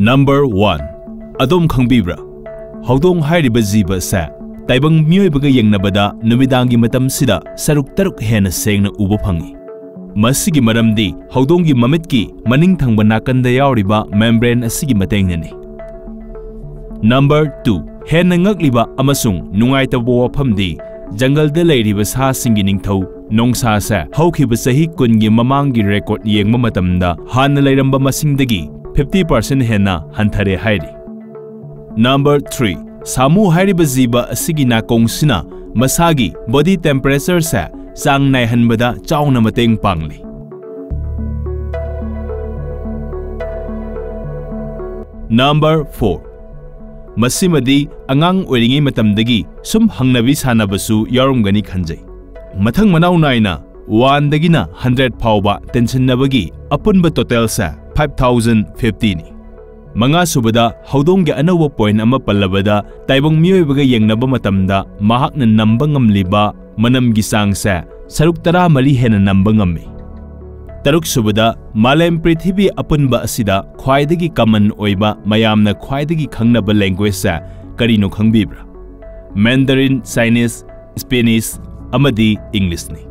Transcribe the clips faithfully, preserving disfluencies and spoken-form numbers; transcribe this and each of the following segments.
Number one, ꯑꯗꯣꯝ ꯈꯪꯕꯤꯕ꯭ꯔꯥ? ꯍꯧꯗꯣꯡ ꯍꯥꯏꯔꯤꯕ ꯖꯤꯕ ꯑꯁꯦ ꯇꯥꯏꯕꯪ ꯃꯤꯑꯣꯏꯕꯒ ꯌꯦꯡꯅꯕꯗ ꯅꯨꯃꯤꯗꯥꯡꯒꯤ ꯃꯇꯝꯁꯤꯗ ꯁꯔꯨꯛ ꯇꯔꯨꯛ ꯍꯦꯟꯅ ꯁꯦꯡꯅ ꯎꯕ ꯐꯪꯏ꯫ ꯃꯁꯤꯒꯤ ꯃꯔꯝꯗꯤ ꯍꯧꯗꯣꯡꯒꯤ ꯃꯃꯤꯠꯀꯤ ꯃꯅꯤꯡ ꯊꯪꯕ ꯅꯥꯀꯟꯗ ꯌꯥꯎꯔꯤꯕ membrane ꯑꯁꯤꯒꯤ ꯃꯇꯦꯡꯅꯅꯤ꯫ Number two, ꯍꯦꯟꯅ ꯉꯛꯂꯤꯕ ꯑꯃꯁꯨꯡ ꯅꯨꯡꯉꯥꯏꯇꯕ ꯋꯥꯐꯝꯗꯤ ꯖꯪꯒꯜꯗ ꯂꯩꯔꯤꯕ ꯁꯥꯁꯤꯡꯒꯤ ꯅꯤꯡꯊꯧ ꯅꯣꯡꯁꯥꯁꯦ ꯍꯧꯈꯤꯕ ꯆꯍꯤ ꯀꯨꯟꯒꯤ ꯃꯃꯥꯡꯒꯤ record ꯌꯦꯡꯕ ꯃꯇꯝꯗ ꯍꯥꯟꯅ ꯂꯩꯔꯝꯕ ꯃꯁꯤꯡꯗꯒꯤ fifty percent ꯍꯦꯟꯅ ꯍꯟꯊꯔꯦ ꯍꯥꯏꯔꯤ꯫ Number three, ꯁꯥꯃꯨ ꯍꯥꯏꯔꯤꯕ ꯖꯤꯕ ꯑꯁꯤꯒꯤ ꯅꯥꯀꯣꯡꯁꯤꯅ ꯃꯁꯥꯒꯤ body temperatureꯁꯦ ꯆꯥꯡ ꯅꯥꯏꯍꯟꯕꯗ ꯆꯥꯎꯅ ꯃꯇꯦꯡ ꯄꯥꯡꯂꯤ꯫ Number four, ꯃꯁꯤꯃꯗꯤ ꯑꯉꯥꯡ ꯑꯣꯏꯔꯤꯉꯩ ꯃꯇꯝꯗꯒꯤ ꯁꯨꯝ ꯍꯪꯅꯕꯤ ꯁꯥꯟꯅꯕꯁꯨ ꯌꯥꯎꯔꯝꯒꯅꯤ ꯈꯟꯖꯩ꯫ ꯃꯊꯪ ꯃꯅꯥꯎ ꯅꯥꯏꯅ one ꯗꯒꯤꯅ hundred ꯐꯥꯎꯕ ꯇꯦꯟꯁꯤꯟꯅꯕꯒꯤ ꯑꯄꯨꯟꯕ totalꯁꯦ five thousand fiftyꯅꯤ꯫ ꯃꯉꯥꯁꯨꯕꯗ, ꯍꯧꯗꯣꯡꯒꯤ ꯑꯅꯧꯕ point ꯑꯃ ꯄꯜꯂꯕꯗ, ꯇꯥꯏꯕꯪ ꯃꯤꯑꯣꯏꯕꯒ ꯌꯦꯡꯅꯕ ꯃꯇꯝꯗ ꯃꯍꯥꯛꯅ ꯅꯝꯕ ꯉꯝꯂꯤꯕ ꯃꯅꯝꯒꯤ ꯆꯥꯡꯁꯦ ꯁꯔꯨꯛ ꯇꯔꯥꯃꯔꯤ ꯍꯦꯟꯅ ꯅꯝꯕ ꯉꯝꯃꯤ꯫ ꯇꯔꯨꯛꯁꯨꯕꯗ, ꯃꯥꯂꯦꯝ ꯄ꯭ꯔꯤꯊꯤꯕꯤ ꯑꯄꯨꯟꯕ ꯑꯁꯤꯗ ꯈ꯭ꯋꯥꯏꯗꯒꯤ common ꯑꯣꯏꯕ, ꯃꯌꯥꯝꯅ ꯈ꯭ꯋꯥꯏꯗꯒꯤ ꯈꯪꯅꯕ languageetꯁꯦ ꯀꯔꯤꯅꯣ ꯈꯪꯕꯤꯕ꯭ꯔꯥ? Mandarin Chinese, Spanish ꯑꯃꯗꯤ Englishꯅꯤ꯫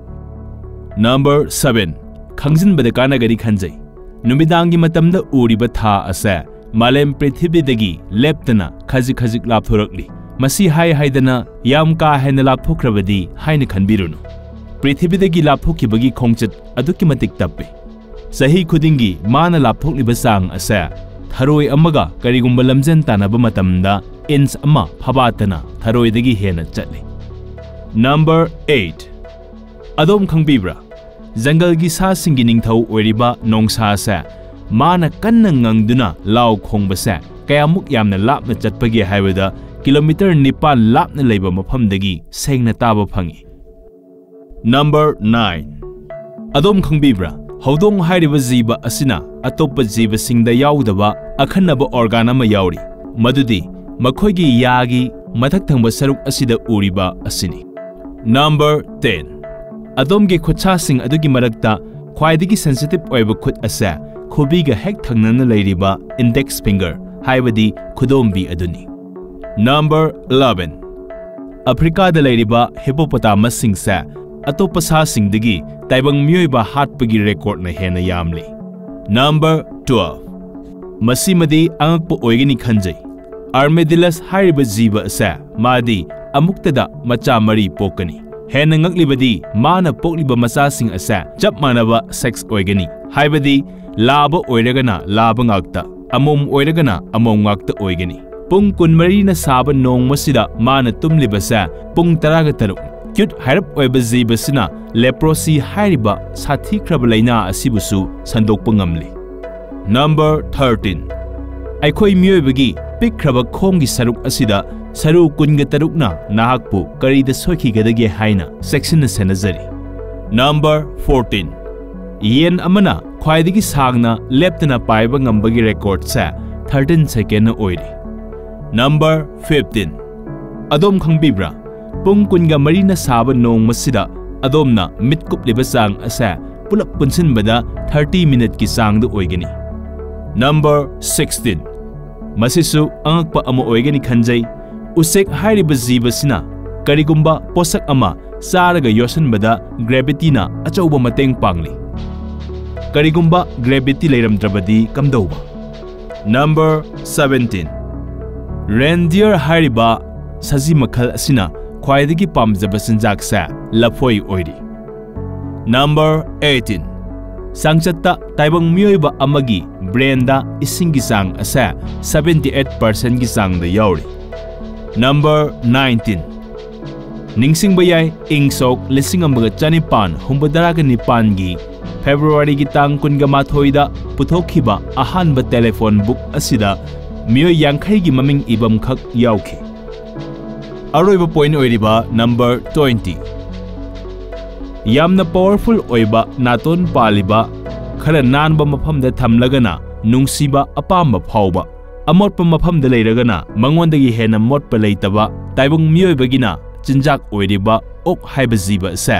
Number seven, ꯈꯪꯖꯤꯟꯕꯗ ꯀꯥꯟꯅꯒꯅꯤ ꯈꯟꯖꯩ꯫ ꯅꯨꯃꯤꯗꯥꯡꯒꯤ ꯃꯇꯝꯗ ꯎꯔꯤꯕ ꯊꯥ ꯑꯁꯦ ꯃꯥꯂꯦꯝ ꯄ꯭ꯔꯤꯊꯤꯕꯤꯗꯒꯤ ꯂꯦꯞꯇꯅ ꯈꯖꯤꯛ ꯈꯖꯤꯛ ꯂꯥꯞꯊꯣꯔꯛꯂꯤ꯫ ꯃꯁꯤ ꯍꯥꯏ ꯍꯥꯏꯗꯅ ꯌꯥꯝ ꯀꯥ ꯍꯦꯟꯅ ꯂꯥꯞꯊꯣꯛꯈ꯭ꯔꯕꯗꯤ ꯍꯥꯏꯅ ꯈꯟꯕꯤꯔꯨꯅꯨ꯫ ꯄ꯭ꯔꯤꯊꯤꯕꯤꯗꯒꯤ ꯂꯥꯞꯊꯣꯛꯈꯤꯕꯒꯤ ꯈꯣꯡꯆꯠ ꯑꯗꯨꯛꯀꯤ ꯃꯇꯤꯛ ꯇꯞꯄꯤ꯫ ꯆꯍꯤ ꯈꯨꯗꯤꯡꯒꯤ ꯃꯥꯅ ꯂꯥꯞꯊꯣꯛꯂꯤꯕ ꯆꯥꯡ ꯑꯁꯦ ꯊꯔꯣꯏ ꯑꯃꯒ ꯀꯔꯤꯒꯨꯝꯕ ꯂꯝꯖꯦꯟ ꯇꯥꯟꯅꯕ ꯃꯇꯝꯗ inch ꯑꯃ ꯐꯕꯥꯠꯇꯅ ꯊꯔꯣꯏꯗꯒꯤ ꯍꯦꯟꯅ ꯆꯠꯂꯤ꯫ Number eight, ꯑꯗꯣꯝ ꯈꯪꯕꯤꯕ꯭ꯔꯥ? ꯖꯪꯒꯜꯒꯤ ꯁꯥꯁꯤꯡꯒꯤ ꯅꯤꯡꯊꯧ ꯑꯣꯏꯔꯤꯕ ꯅꯣꯡꯁꯥꯁꯦ ꯃꯥꯅ ꯀꯟꯅ ꯉꯪꯗꯨꯅ ꯂꯥꯎ ꯈꯣꯡꯕꯁꯦ ꯀꯌꯥꯃꯨꯛ ꯌꯥꯝꯅ ꯂꯥꯞꯅ ꯆꯠꯄꯒꯦ ꯍꯥꯏꯕꯗ, kilometre ꯅꯤꯄꯥꯟ ꯂꯥꯞꯅ ꯂꯩꯕ ꯃꯐꯝꯗꯒꯤ ꯁꯦꯡꯅ ꯇꯥꯕ ꯐꯪꯏ꯫ Number nine, ꯑꯗꯣꯝ ꯈꯪꯕꯤꯕ꯭ꯔꯥ? ꯍꯧꯗꯣꯡ ꯍꯥꯏꯔꯤꯕ ꯖꯤꯕ ꯑꯁꯤꯅ ꯑꯇꯣꯞꯄ ꯖꯤꯕꯁꯤꯡꯗ ꯌꯥꯎꯗꯕ ꯑꯈꯟꯅꯕ organ ꯑꯃ ꯌꯥꯎꯔꯤ, ꯃꯗꯨꯗꯤ ꯃꯈꯣꯏꯒꯤ ꯌꯥꯒꯤ ꯃꯊꯛ ꯊꯪꯕ ꯁꯔꯨꯛ ꯑꯁꯤꯗ ꯎꯔꯤꯕ ꯑꯁꯤꯅꯤ꯫ Number ten, ꯑꯗꯣꯝꯒꯤ ꯈꯨꯠꯁꯥꯁꯤꯡ ꯑꯗꯨꯒꯤ ꯃꯔꯛꯇ ꯈ꯭ꯋꯥꯏꯗꯒꯤ sensitive ꯑꯣꯏꯕ ꯈꯨꯠ ꯑꯁꯦ ꯈꯨꯕꯤꯒ ꯍꯦꯛ ꯊꯪꯅꯅ ꯂꯩꯔꯤꯕ index finger, ꯍꯥꯏꯕꯗꯤ ꯈꯨꯗꯣꯝꯕꯤ ꯑꯗꯨꯅꯤ꯫ Number eleven꯫ ꯑꯐ꯭ꯔꯤꯀꯥꯗ ꯂꯩꯔꯤꯕ hippopotamusꯁꯤꯡꯁꯦ ꯑꯇꯣꯞꯄ ꯁꯥꯁꯤꯡꯗꯒꯤ ꯇꯥꯏꯕꯪ ꯃꯤꯑꯣꯏꯕ ꯍꯥꯠꯄꯒꯤ recordꯅ ꯍꯦꯟꯅ ꯌꯥꯝꯂꯤ꯫ Number twelve꯫ ꯃꯁꯤꯃꯗꯤ ꯑꯉꯛꯄ ꯑꯣꯏꯒꯅꯤ ꯈꯟꯖꯩ꯫ Armadillos ꯍꯥꯏꯔꯤꯕ ꯖꯤꯕ ꯑꯁꯦ ꯃꯥꯗꯤ ꯑꯃꯨꯛꯇꯗ ꯃꯆꯥ ꯃꯔꯤ ꯄꯣꯛꯀꯅꯤ꯫ ꯍꯦꯟꯅ ꯉꯛꯂꯤꯕꯗꯤ ꯃꯥꯅ ꯄꯣꯛꯂꯤꯕ ꯃꯆꯥꯁꯤꯡ ꯑꯁꯦ ꯆꯞ ꯃꯥꯟꯅꯕ sex ꯑꯣꯏꯒꯅꯤ, ꯍꯥꯏꯕꯗꯤ ꯂꯥꯕ ꯑꯣꯏꯔꯒꯅ ꯂꯥꯕ ꯉꯥꯛꯇ, ꯑꯃꯣꯝ ꯑꯣꯏꯔꯒꯅ ꯑꯃꯣꯝ ꯉꯥꯛꯇ ꯑꯣꯏꯒꯅꯤ꯫ ꯄꯨꯡ ꯀꯨꯟꯃꯔꯤꯅ ꯁꯥꯕ ꯅꯣꯡꯃꯁꯤꯗ ꯃꯥꯅ ꯇꯨꯝꯂꯤꯕꯁꯦ ꯄꯨꯡ ꯇꯔꯥꯒ ꯇꯔꯨꯛ꯫ Cute ꯍꯥꯏꯔꯞ ꯑꯣꯏꯕ ꯖꯤꯕꯁꯤꯅ leprosy ꯍꯥꯏꯔꯤꯕ ꯁꯥꯊꯤꯈ꯭ꯔꯕ ꯂꯥꯏꯅꯥ ꯑꯁꯤꯕꯨꯁꯨ ꯁꯟꯗꯣꯛꯄ ꯉꯝꯂꯤ꯫ Number thirteen꯫ ꯑꯩꯈꯣꯏ ꯃꯤꯑꯣꯏꯕꯒꯤ ꯄꯤꯛꯈ꯭ꯔꯕ ꯈꯣꯡꯒꯤ ꯁꯔꯨꯛ ꯑꯁꯤꯗ ꯁꯔꯨ ꯀꯨꯟꯒ ꯇꯔꯨꯛꯅ ꯅꯍꯥꯛꯄꯨ ꯀꯔꯤꯗ ꯁꯣꯏꯈꯤꯒꯗꯒꯦ ꯍꯥꯏꯅ ꯆꯦꯛꯁꯤꯟꯅ ꯁꯦꯟꯅꯖꯔꯤ꯫ Number fourteen꯫ ꯌꯦꯟ ꯑꯃꯅ ꯈ꯭ꯋꯥꯏꯗꯒꯤ ꯁꯥꯡꯅ ꯂꯦꯞꯇꯅ ꯄꯥꯏꯕ ꯉꯝꯕꯒꯤ recordꯁꯦ thirteen secondꯅ ꯑꯣꯏꯔꯤ꯫ Number fifteen꯫ ꯑꯗꯣꯝ ꯈꯪꯕꯤꯕ꯭ꯔꯥ? ꯄꯨꯡ ꯀꯨꯟꯒ ꯃꯔꯤꯅ ꯁꯥꯕ ꯅꯣꯡꯃꯁꯤꯗ ꯑꯗꯣꯝꯅ ꯃꯤꯠ ꯀꯨꯞꯂꯤꯕ ꯆꯥꯡ ꯑꯁꯦ ꯄꯨꯂꯞ ꯄꯨꯟꯁꯤꯟꯕꯗ thirty minuteꯀꯤ ꯆꯥꯡꯗ ꯑꯣꯏꯒꯅꯤ꯫ Number sixteen꯫ ꯃꯁꯤꯁꯨ ꯑꯉꯛꯄ ꯑꯃ ꯑꯣꯏꯒꯅꯤ ꯈꯟꯖꯩ꯫ ꯎꯆꯦꯛ ꯍꯥꯏꯔꯤꯕ ꯖꯤꯕꯁꯤꯅ ꯀꯔꯤꯒꯨꯝꯕ ꯄꯣꯠꯁꯛ ꯑꯃ ꯆꯥꯔꯒ ꯌꯣꯠꯁꯤꯟꯕꯗ gravityꯅ ꯑꯆꯧꯕ ꯃꯇꯦꯡ ꯄꯥꯡꯂꯤ꯫ ꯀꯔꯤꯒꯨꯝꯕ gravity ꯂꯩꯔꯝꯗ꯭ꯔꯕꯗꯤ ꯀꯝꯗꯧꯕ? Number seventeen꯫ Reindeer ꯍꯥꯏꯔꯤꯕ ꯁꯖꯤ ꯃꯈꯜ ꯑꯁꯤꯅ ꯈ꯭ꯋꯥꯏꯗꯒꯤ ꯄꯥꯝꯖꯕ ꯆꯤꯟꯖꯥꯛꯁꯦ ꯂꯐꯣꯏ ꯑꯣꯏꯔꯤ꯫ Number eighteen꯫ ꯆꯥꯡꯆꯠꯇ ꯇꯥꯏꯕꯪ ꯃꯤꯑꯣꯏꯕ ꯑꯃꯒꯤ brainꯗ ꯏꯁꯤꯡꯒꯤ ꯆꯥꯡ ꯑꯁꯦ seventy eight percentꯀꯤ ꯆꯥꯡꯗ ꯌꯥꯎꯔꯤ꯫ Number nineteen꯫ ꯅꯤꯡꯁꯤꯡꯕ ꯌꯥꯏ, ꯏꯪ ꯁꯣꯛ ꯂꯤꯁꯤꯡ ꯑꯃꯒ ꯆꯅꯤꯄꯥꯟ ꯍꯨꯝꯐꯨꯇꯔꯥꯒ ꯅꯤꯄꯥꯟꯒꯤ Februaryꯒꯤ ꯇꯥꯡ ꯀꯨꯟꯒ ꯃꯥꯊꯣꯏꯗ ꯄꯨꯊꯣꯛꯈꯤꯕ ꯑꯍꯥꯟꯕ telephone book ꯑꯁꯤꯗ ꯃꯤꯑꯣꯏ ꯌꯥꯡꯈꯩꯒꯤ ꯃꯃꯤꯡ ꯏꯕꯝꯈꯛ ꯌꯥꯎꯈꯤ꯫ ꯑꯔꯣꯏꯕ point ꯑꯣꯏꯔꯤꯕ number twenty꯫ ꯌꯥꯝꯅ powerful ꯑꯣꯏꯕ ꯅꯥꯇꯣꯟ ꯄꯥꯜꯂꯤꯕ, ꯈꯔ ꯅꯥꯟꯕ ꯃꯐꯝꯗ ꯊꯝꯂꯒꯅ ꯅꯨꯡꯁꯤꯕ ꯑꯄꯥꯝꯕ ꯐꯥꯎꯕ, ꯑꯃꯣꯠꯄ ꯃꯐꯝꯗ ꯂꯩꯔꯒꯅ ꯃꯉꯣꯟꯗꯒꯤ ꯍꯦꯟꯅ ꯃꯣꯠꯄ ꯂꯩꯇꯕ, ꯇꯥꯏꯕꯪ ꯃꯤꯑꯣꯏꯕꯒꯤꯅ ꯆꯤꯟꯖꯥꯛ ꯑꯣꯏꯔꯤꯕ ꯑꯣꯛ ꯍꯥꯏꯕ ꯖꯤꯕ ꯑꯁꯦ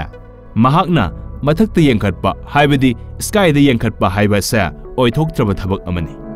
ꯃꯍꯥꯛꯅ ꯃꯊꯛꯇ ꯌꯦꯡꯈꯠꯄ, ꯍꯥꯏꯕꯗꯤ skyꯗ ꯌꯦꯡꯈꯠꯄ ꯍꯥꯏꯕ ꯑꯁꯦ ꯑꯣꯏꯊꯣꯛꯇ꯭ꯔꯕ ꯊꯕꯛ ꯑꯃꯅꯤ꯫